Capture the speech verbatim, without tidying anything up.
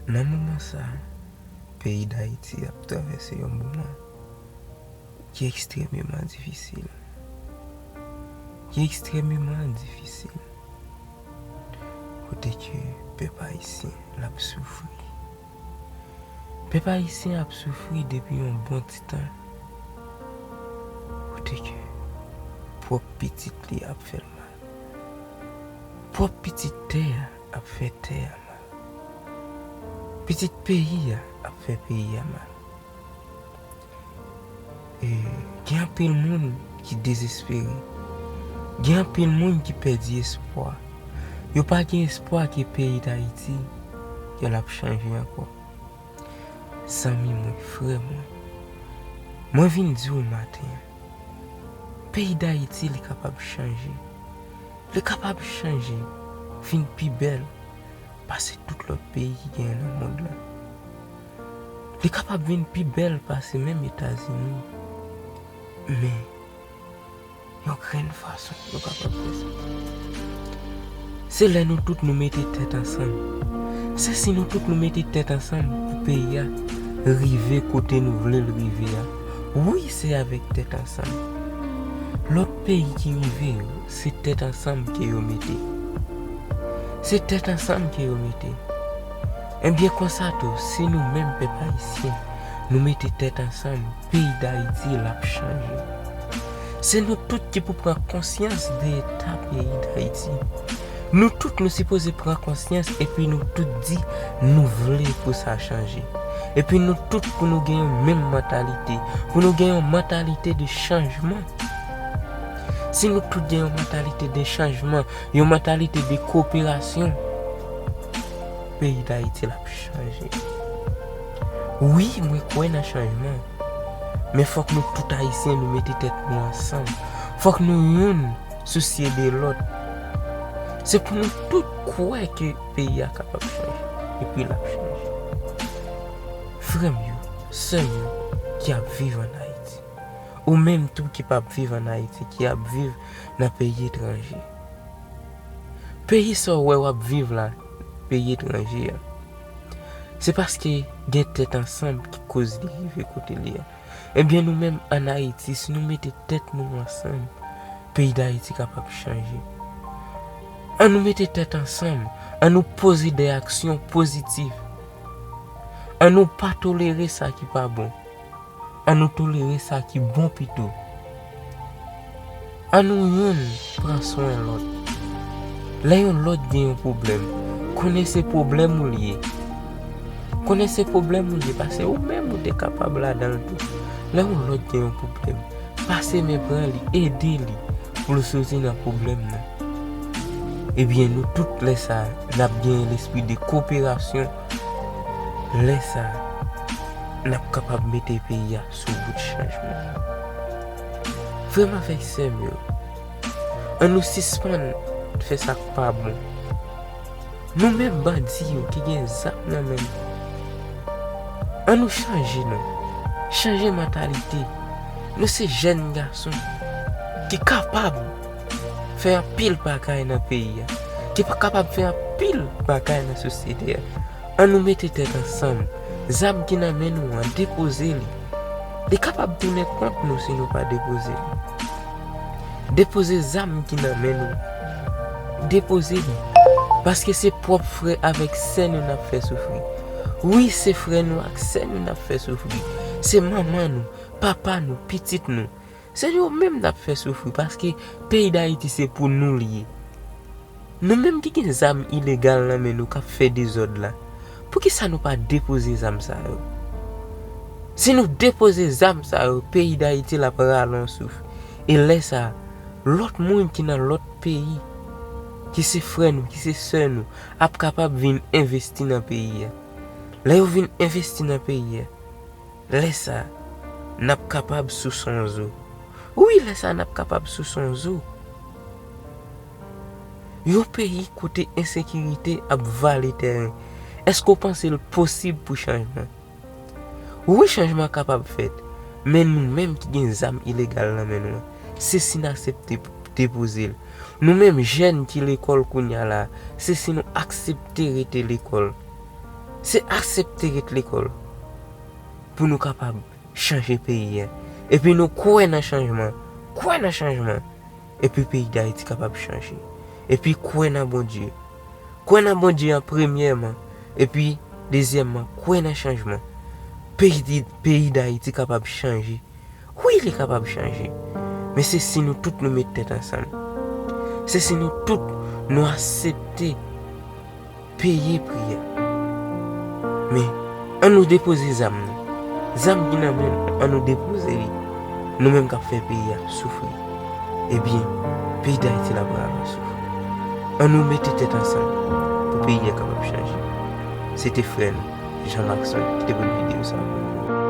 Nan moman sa, peyi Dayiti ap travèse yon moman ki ekstrèmeman difisil. Ki ekstrèmeman difisil. Kote ke pèp ayisyen l ap soufri. Pèp ayisyen ap soufri depi yon bon ti tan. Kote ke pwòp pitit li ap fè l mal. Pwòp pitit tè a ap fè tè a mal. Pitit peyi a ap fè peyi a mal. E, gen anpil moun ki dezespere. Gen anpil moun ki pèdi espwa. Yo pa gen espwa ke peyi Dayiti, ke l ap chanje ankò. Zanmi mwen, frè mwen, mwen vin di w maten an, peyi Dayiti, li kapab chanje. Li kapab chanje, vin pi bèl pase tout lòt peyi ki genyen nan mond lan. Li kapab vin pi bèl pase menm Etazini. Men, yon grenn fason nou kapab fè sa. Se lè nou tout nou mete tèt ansanm. Se si nou tout nou mete tèt ansanm pou peyi a rive kote nou vle l rive a. Wi, se avèk tèt ansanm. Lòt peyi ki rive yo, se tèt ansanm ke yo mete. Se tèt ansanm ke yo mete. Ebyen, konsa tou, si nou menm pèp ayisyen, nou mete tèt ansanm, peyi Dayiti l ap chanje. Se nou tout ki pou pran konsyans de eta peyi Dayiti. Nou tout nou sipoze pran konsyans epi nou tout di nou vle pou sa chanje. Epi nou tout pou nou gen yon menm mantalite, pou nou gen yon mantalite de chanjman. Si nou tout gen yon mantalite de chanjman, yon mantalite de koperasyon, peyi Dayiti l ap chanje. Wi, mwen kwè nan chanjman. Men fòk nou tout ayisyen nou mete tèt nou ansanm. Fòk nou youn sousye de lòt. Se pou nou tout kwè ke peyi a kapab chanje. Epi l ap chanje. Frè m yo, sè m yo ki ap viv ann Ayiti. Ou menm tou ki p ap viv ann Ayiti, ki ap viv nan peyi etranje. Peyi sa w wè w ap viv la, peyi etranje a. Se paske gen tèt ansanm ki koz li rive kote li a. Ebyen, nou menm ann Ayiti, si nou mete tèt nou ansanm, peyi Dayiti kapab chanje. Ann nou mete tèt ansanm, ann nou poze de aksyon pozitif. Ann nou pa tolere sa ki pa bon. Ann nou tolere sa ki bon pito. Ann nou youn pran swen lòt. Lè yon lòt gen yon pwoblèm, konnen se pwoblèm ou l ye. Konnen se pwoblèm ou l ye, paske ou menm ou te kapab ladan l tou. Lè yon lòt gen yon pwoblèm, pase men pran li, ede li pou l soti nan pwoblèm nan. Ebyen, nou tout lè sa a, n ap genyen lespri de koperasyon. Lè sa a, n ap kapab mete peyi a sou wout chanjman. Frè m avèk sè m yo, ann nou sispann fè sa k pa bon. Nou menm bandi yo ki gen zam nan men nou, ann nou chanje non. Chanje mantalite. Nou se jèn gason ki kapab fè anpil bagay nan peyi a, ki pa kapab fè anpil bagay nan sosyete a. Ann nou mete tèt ansanm. Zam ki nan men nou an, depoze li. Li kapab tounen kont nou si nou pa depoze li. Depoze zam ki nan men nou. Depoze li. Paske se pwòp frè avèk sè nou n ap fè soufri. Wi, se frè nou ak sè nou n ap fè soufri. Se manman nou, papa nou, pitit nou. Se yo menm n ap fè soufri paske peyi Dayiti se pou nou l ye. Nou menm ki gen zam ilegal nan men nou k ap fè dezòd la, poukisa nou pa depoze zam sa yo? Si nou depoze zam sa yo, peyi Dayiti l ap rale yon souf. E lè sa a, lòt moun ki nan lòt peyi, ki se frè nou, ki se sè nou, ap kapab vin envesti nan peyi a. Lè yo vin envesti nan peyi a, lè sa a, n ap kapab sou son zo. Wi, lè sa a, n ap kapab sou son zo. Yon peyi kote ensekirite ap vale tèren, èske w panse l posib pou chanjman? Wi, chanjman kapab fèt, men nou menm ki gen zam ilegal nan men nou an, se si n aksepte depoze l. Nou menm jèn ki lekòl kounye a la, se si nou aksepte rete lekòl. Se aksepte ret lekòl pou nou kapab chanje peyi a. Epi nou kwè nan chanjman. Kwè nan chanjman. Epi peyi Dayiti kapab chanje. Epi kwè nan Bondye. Kwè nan Bondye an premyèman. Epi dezyèmman, kwè nan chanjman. Peyi, peyi Dayiti kapab chanje. Wi, li kapab chanje. Men se si nou tout nou met tèt ansanm. Se si nou tout nou aksepte peye pri a. Men, an nou depoze zam nou. Zam ki nan men nou, an nou depoze li. Nou menm k ap fè peyi a soufri. Ebyen, peyi Dayiti la pral soufri. An nou mete tèt ansanm pou peyi a kapab chanje. Se te frè nou, Jean Maxon, ki te pote videyo sa a pou nou.